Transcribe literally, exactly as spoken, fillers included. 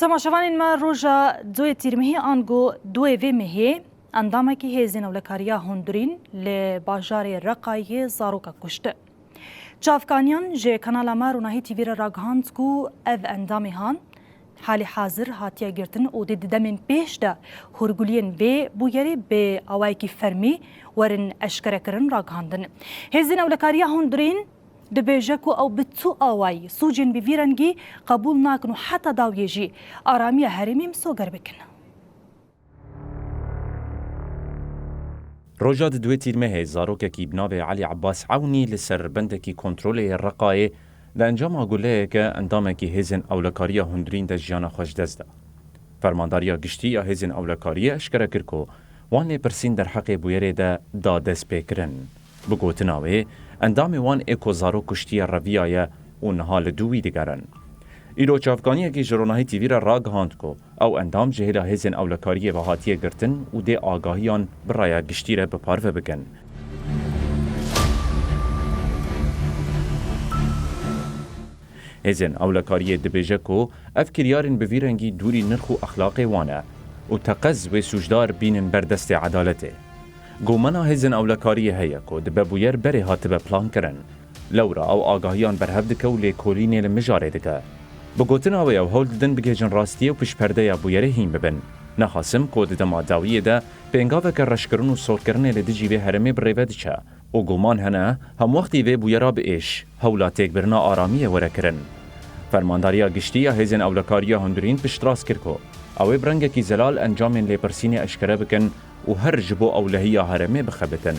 Temaşevanên me, roja duyê tîrmehê ango duyê vê mehê endamekî hêzên ewlekariya hundirîn li bajarê Reqayê zaroka kuşt. Çavkaniyan ji kanala me Ronahî T V re ragihand ku ev endamê han halê hazir hatiye girtin û dê di demên pêş de hûrguliyên vê bûyerê bi awayekî fermî werin eşkerekirin ragihandin. Hêzên ewlekariya hundirîn dibêje ku ew bi tu awayî sûcên bi vî rengî qebûl nakin û heta dawiyê jî aramiya herêmê misoger bikin. Roja di duê tîrmehê zarokekî bi navê Elî Ebbas Ewnî li ser bendekî kontrolê yê Reqayê di encama guleyeke endamekî hêzên ewlekariya hundirîn de jiyana xwe ji dest da. Fermandariya Giştî ya Hêzên Ewlekariyê eşkere kir ku wan lêpirsîn derheqê bûyerê de da destpêkirin. Bi gotina wê, endamê wan ê ku zarok kuştiye reviyaye û niha li dû wî digerin. Îro çavkaniyekî ji Ronahî T V re ragihand ku ew endam ji hêla hêzên ewlekariyê ve hatiye girtin û dê agahiyan bi raya giştî re bi parve bikin. Hêzên ewlekariyê dibêje ku ev kiryarên bi vî rengî dûrî nirx û exlaqê wan e û teqez wê sûcdar bînin ber destê edaletê. Gomena hêzên ewlekariyê heye ku dibe bûyer berê hatibe plankirin. Lewra ew agahiyan berhev dike û lêkolînê li mijarê dike. Bi gotina wê ew hewl didin bigihêjin rastiyê û piştperdeya bûyerê hîn bibin. Nexasim ku di dema dawiyê de pêngaveke reşkirin û sorkirinê li dijî vê herêmê bi rê ve diçe û guman hene hemwextî vê bûyera bi êş hewla têkbirina aramiyê were kirin. Fermandariya Giştî ya Hêzên Ewlekariya Hundirîn piştrast kir ku ew ê bi rengekî zelal encamên lêpirsînê eşkere bikin û her ji bo ewlehiya herêmê bixebitin.